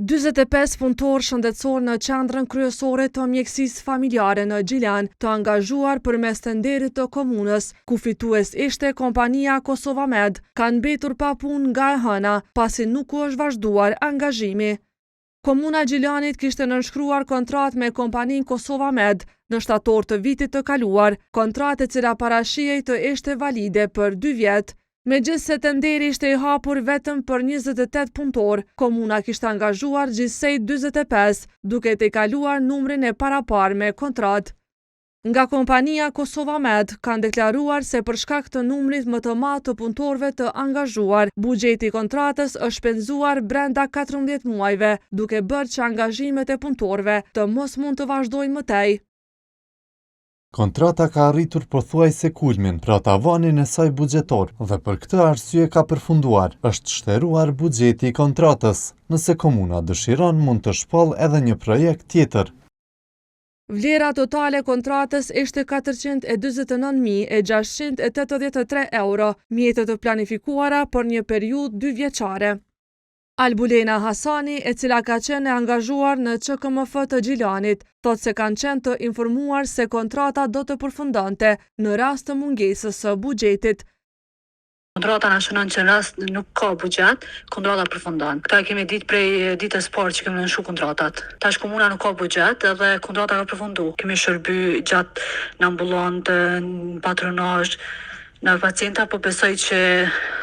45 punëtorë shëndetësorë në Qendrën Kryesore të Mjekësisë Familjare në Gjilan, të angazhuar përmes tenderit të komunës, ku fitues ishte kompania Kosova Med, kanë mbetur pa punë nga e hëna, pasi nuk u është vazhduar angazhimi. Komuna e Gjilanit kishte nënshkruar kontratë me kompaninë Kosova Med në shtator të vitit të kaluar, kontratë e cila parashihej të ishte valide për dy vjet. Megjithëse tenderi ishte i hapur vetëm për 28 punëtorë, komuna kishte angazhuar gjithsej 45, duke tejkaluar numrin e paraparë me kontratë. Nga kompania Kosova Med kanë deklaruar se për shkak të numrit më të madh të punëtorëve të angazhuar, buxheti i kontratës është shpenzuar brenda 14 muajve, duke bërë që angazhimet e punëtorëve të mos mund të vazhdojnë më tej. Kontrata ka arritur pothuajse kulmin, pra tavanin e saj buxhetor, dhe për këtë arsye ka përfunduar, është shteruar buxheti i kontratës. Nëse komuna dëshiron, mund të shpallë edhe një projekt tjetër. Vlera totale e kontratës ishte 449.683 euro, mjete të planifikuara për një periudhë dyvjeçare. Albulena Hasani, e cila ka qenë e angazhuar në QKMF të Gjilanit, thotë se kanë qenë të informuar se kontrata do të përfundonte në rast të mungesës së buxhetit. Kontrata na shënon që në rast nuk ka buxhet, kontrata përfundon. Këta e kemi ditë prej ditës parë që kemi nënshkru kontratat. Tash komuna nuk ka buxhet edhe kontrata ka përfundu. Kemi shërby gjatë në ambulantë, në patronazh, Në pacienta po besoj që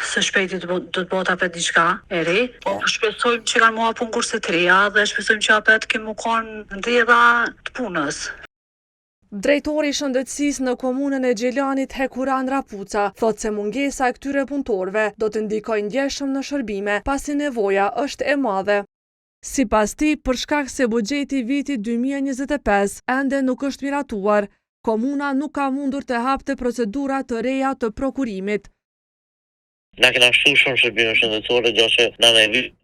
së shpejti do të bëhet apet diçka e re. Po shpresojmë që kanë m'u hap konkurse të reja dhe shpresojmë që apet kemi m'u kon në rrjedha të punës. Drejtori i Shëndetësisë në Komunën e Gjilanit, Hekuran Rapuca, thotë se mungesa e këtyre punëtorëve do të ndikojë ndjeshëm në shërbime, pasi nevoja është e madhe. Sipas tij, për shkak se buxheti i vitit 2025 ende nuk është miratuar, komuna nuk ka mundur të hapte procedura të reja të prokurimit. Na kena shtu shumë shërbime shëndetësore, gjë që na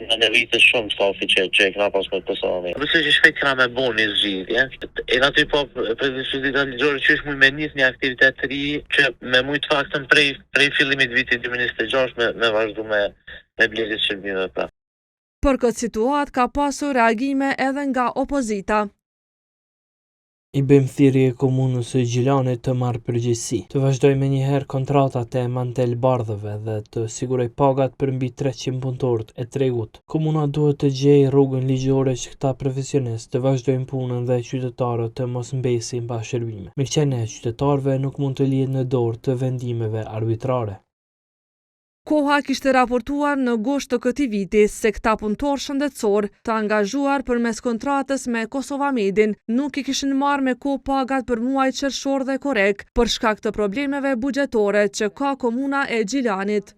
na nevitet shumë stafi që që e kena pas me Kosovën. Besoj që shpejt kena me bo një zgjidhje. E na ty po për dispozitat ligjore qysh muj me nis një aktivitet të ri që me mujt të paktën prej prej fillimit të vitit 2026 me me vazhdu me me blerje të shërbimeve pra. Për këtë situatë ka pasur reagime edhe nga opozita. I bëjmë thirrje Komunës së Gjilanit të marrë përgjegjësi, të vazhdojë menjëherë kontratat e mantelbardhëve dhe të sigurojë pagat për mbi 300 punëtorët e tregut. Komuna duhet të gjejë rrugën ligjore që këta profesionistë të vazhdojnë punën dhe qytetarët të mos mbesin pa shërbime. Mirëqenia e qytetarëve nuk mund të lihet në dorë të vendimeve arbitrare. Koha kishte raportuar në gusht të këtij viti se këta punëtorë shëndetësorë të angazhuar përmes kontratës me Kosova Medin nuk i kishin marrë me kohë pagat për muajt qershor dhe korrik për shkak të problemeve buxhetore që ka komuna e Gjilanit.